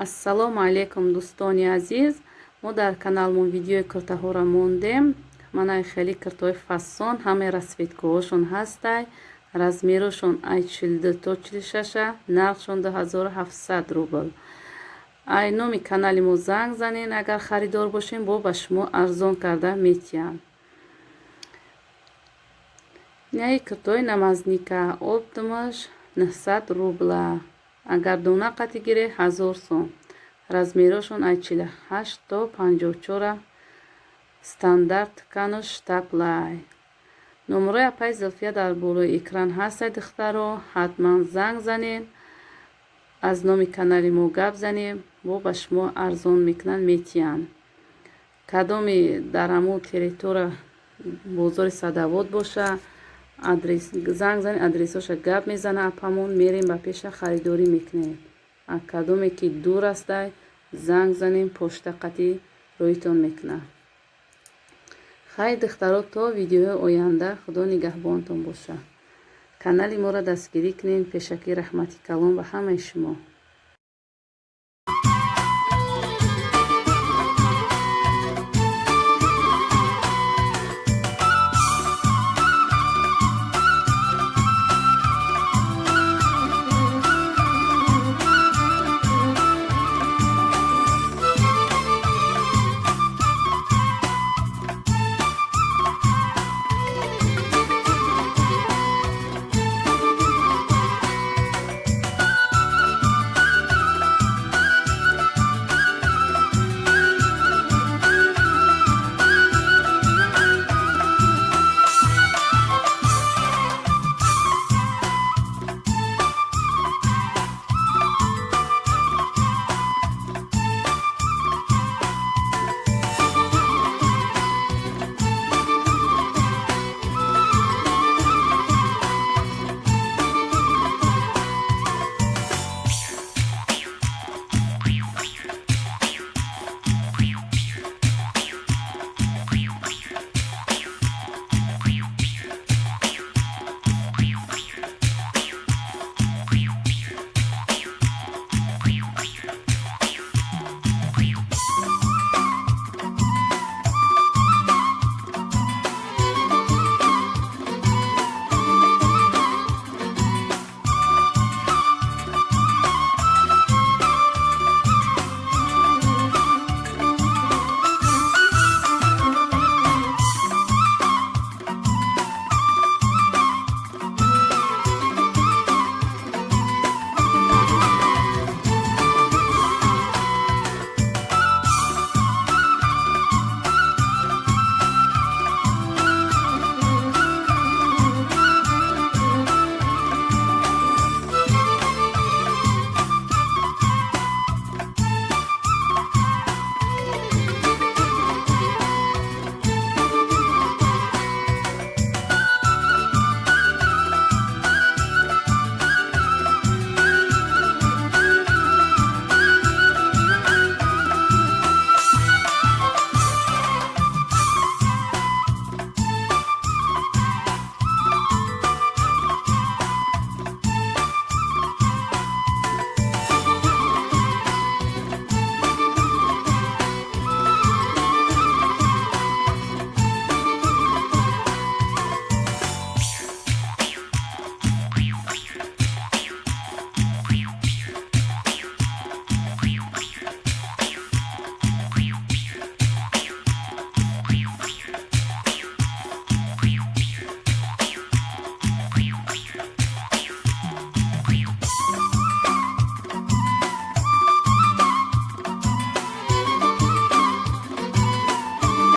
Ассалому алайкум, дӯстони азиз! Мо дар каналмон видеои куртаҳоро мондем. Манай хеле куртаҳои фасон, ҳамаи расцветкаҳошон ҳастай. Размерошон ай 42 то 46-а, нархшон 2700 рубл. Ай номи канали мо занг занен, агар харидор бошем, бо ба шумо арзон карда метиҳам. Инаи куртаҳои намазника оптомаш 900 рубла. Агар дона қати гире, 1000 сом. Размерошон ай 48 то 54, стандарт ткануш штаплай. Номерои апаи Зулфия дар болои экран ҳастай, духтаро, ҳатман занг занед, аз номи канали мо гап занем, бо ба шумо арзон мекунанд, метиҳанд. Кадоми дар ҳамун территория бозори Садовод боша, адрес занг занед, адресоша гап мезана апамон, мерем ба пеша, харидорӣ мекунем. А кадоме ки дур астай, занг занем, пошта қатӣ роитон мекунад. Хайр, духтаро, то видеои оянда Худо нигаҳбонтон боша. Канали моро дастгирӣ кунед. Пешакӣ раҳмати калон ба ҳамаи шумо.